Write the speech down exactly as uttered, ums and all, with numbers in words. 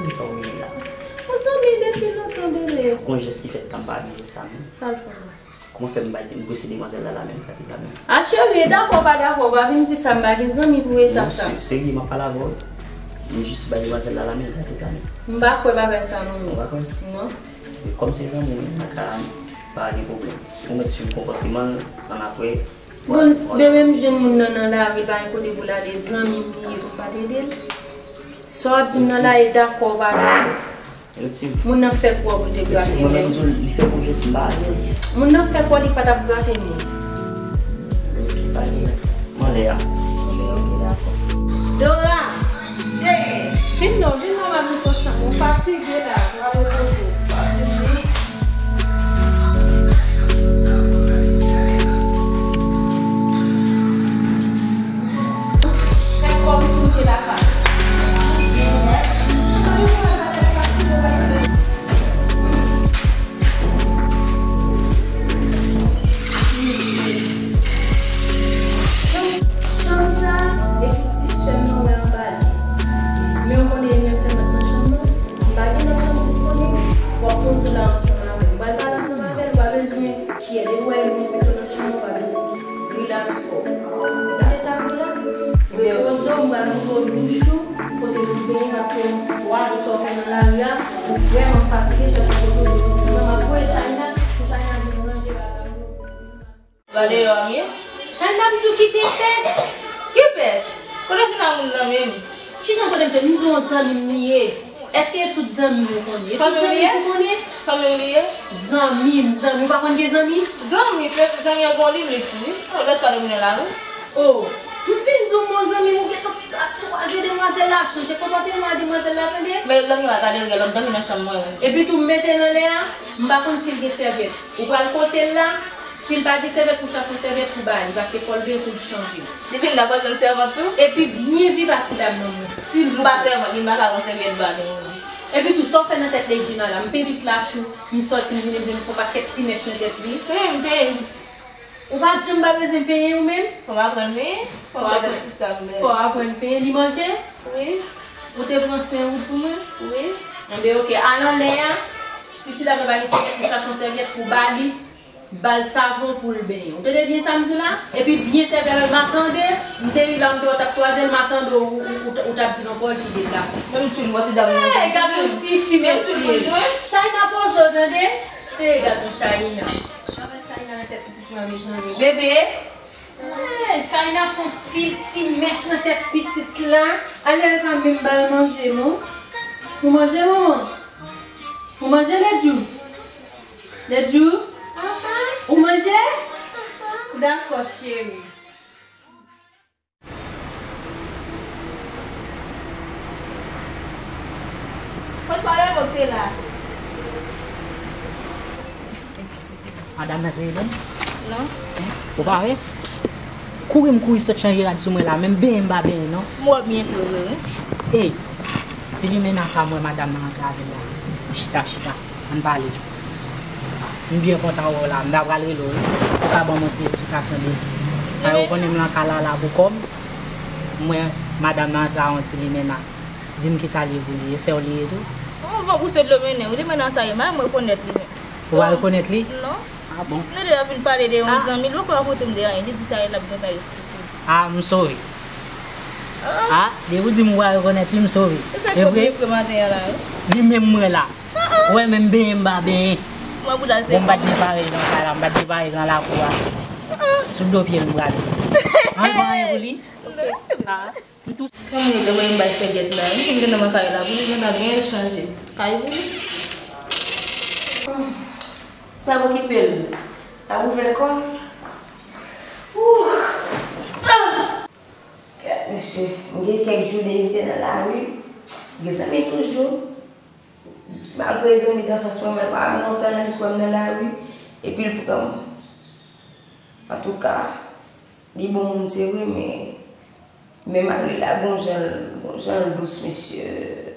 Sa w gen la? Yon zanmi depi lontan, bebe. Gon jès ki fèt la, m pa renmen jès sa menm. Sa l fè la? Kòman fè m bay, m brese demwazèl la, la menm, gate la menm? A, cheri, dakò pa dakò, pa vin di sa, m pa gen zanmi pou etap sa. Non, se-, serye, m ap pale avè w. M jis bay demwazèl la, la menm, gate la menm. M pa kwè bagay sa non. Ou pa kwè? Non. Men kòm se zanmi m, m pa ka pa gen pwoblèm. Si w mèt swiv konpòteman l, annapre, Bon, bebe, m jwenn moun nan nan lari, pa gen kote pou l ale, zanmi m li ye, pou m pa t ede l. Sa w ap di m nan la, e dakò ou pa dakò. Moun nan fè kwè w pou l te grate men. Li fè pwomès m pa ale. Moun nan fè kwè w li pa t ap grate men. Ki pa gen. M anlè a. Ok, ok, dakò. Dora! Vin non, vin non, m ap di konsa. Ou fatige la, w ap repoze w. Pa sisi. Fè kòmsi w te lakay. Chanm, chanm sa, epi ti sè m nan wè anba li. Men w konnen li menm sèlman nan chanm nan. M pa gen lòt chanm disponib. W ap poze w la ansanm avè l. M pral pale ansanm avè l, ou pa bezwen kyè. Depi w wè li met pito nan chanm nan, ou pa bezwen kyè. Rilaks kò w. Tande sa m di w la? Repoze w, m pral montre w douch ou, kote pou w benyen, paske m wè sa w fè nan lari a, ou vrèman fatige, chèche kote w depoze w. M ap voye China, pou China vin ranje bagay yo. Va deyò a m ye. China, m di w kite pès. Ki pès? Kote w jwenn a moun nan menm? Kijan kote m jwenn? M di w yon zanmi m li ye. Èske e tout zanmi w ou konnen? E tout zanmi w ou konnen? Fanmi w li ye? Fanmi w li ye? Zanmi m, zanmi. Ou pa konn gen zanmi? Zanmi, se zanmi an gon limit wi. Ou lòt ka domine la wi. Oh, m fin di w m yon zanmi m, ou gentan kraze demwazèl la, chanje konpòteman a demwazèl la, tande? Men lòt mwen pa gade rèl, lòt dòmi nan chanm mwen wi. Epi tou m mete l anlè a, m pa konn si l gen sèvyèt. Ou pral kote l la, si l pa gen sèvyèt pou chache yon sèvyèt pou ba li, paske kò l byen pou l chanje. Li vin la, pral jwenn sèvant tou? Epi byen viv ak ti dam nan non, silvouplè. M pa sèvant, li m pa ka pran sèvyèt ba li non. Epi tou, sa w fè nan tèt Ledjina la, m penyen pis lach ou, m sòti, m vini, m jwenn fon pakèt ti mèch nan tèt li. Wi, m penyen. Ou pa janm pa bezwen penyen ou menm? Fò m aprann penyen, fò m aprann sista m bèl. Fò w aprann penyen, li manje? Wi. Ou te pran swen wout pou mwen? Wi. Enben, oke, al anlè a, si ti dam nan pa gen sèvyèt, ou chache yon sèvyèt pou ba li. Ba l savon pou l benyen. Ou tande byen sa m di w la? Epi byen sèvi avè l, m a tande, m te rive la, m te wè w t ap kwaze l, m a tande w, ou, ou, ou t ap di l yon pawòl ki deplase. Menm si w wè ti dam nan. Hey, gade yon tifi, mesye. China poze w, tande? Hey, gade yon China. Gade China nan tèt pitit mwen, mezanmi. Bebe. Hey, China fè yon pil ti mèch nan tèt pitit la. Anèl pa menm ba l manje, non. Ou manje, manman? Ou manje, Ledjou? Ledjou? Ou manje? Dakò, cheri. Fòk pale monte la. Madanm nan te rele m? Non. Ou pa wè? Kouri m kouri sot chanje rad sou mwen la, menm benyen m pa benyen non. M wè w byen vre vre wi. Ey, ti limena sa m wè madanm nan antre avè l la. Chita, chita. Ann pale. M byen kontan wè w la. M ta pral rele w wi. Ou ka ban m yon ti esplikasyon de. Paske ou konnen m lan kay la la pou kò m. M wè madanm nan antre a yon ti limena. Di m kisa l ye pou li. E sè w li ye tou? Yon van pouse dlo mennen wi. Limena sa ye, m pa janm rekonèt li menm. Ou pa rekonèt li? Non. Ah bon? Nou de ap vin pale de yon zanmi, li poko rakonte m de anyen. Li di talè l ap gentan esplike m. Ah, m sove. Ah, depi w di m ou pa rekonèt li, m sove. E sa k ap vin fre maten an la wi? Li menm m wè la. Ou wè menm benyen m pa benyen. Bon, m pa t gen parèy nan kay la, m pa t gen parèy nan lakou a. Sou do pye l m prale. An, li pa anyen pou li? Ah. M tou. Kòman li gentan bay sèvyèt la? M fin gentan nan kay la pou li, gentan gen chanje kay pou li. Pa okipe l. L ap ouvè kò l. Ouh! Ah! Kèt mesye, m gen kèk jou de m te nan lari. Gen zanmi toujou. Malgre zanmi danfans mwen, men pa lontan nan li kwè m nan lari. Epi l pran m. Antouka, li bon moun se vre, men, men mari l la gon jan l, gon jan l dous, mesye.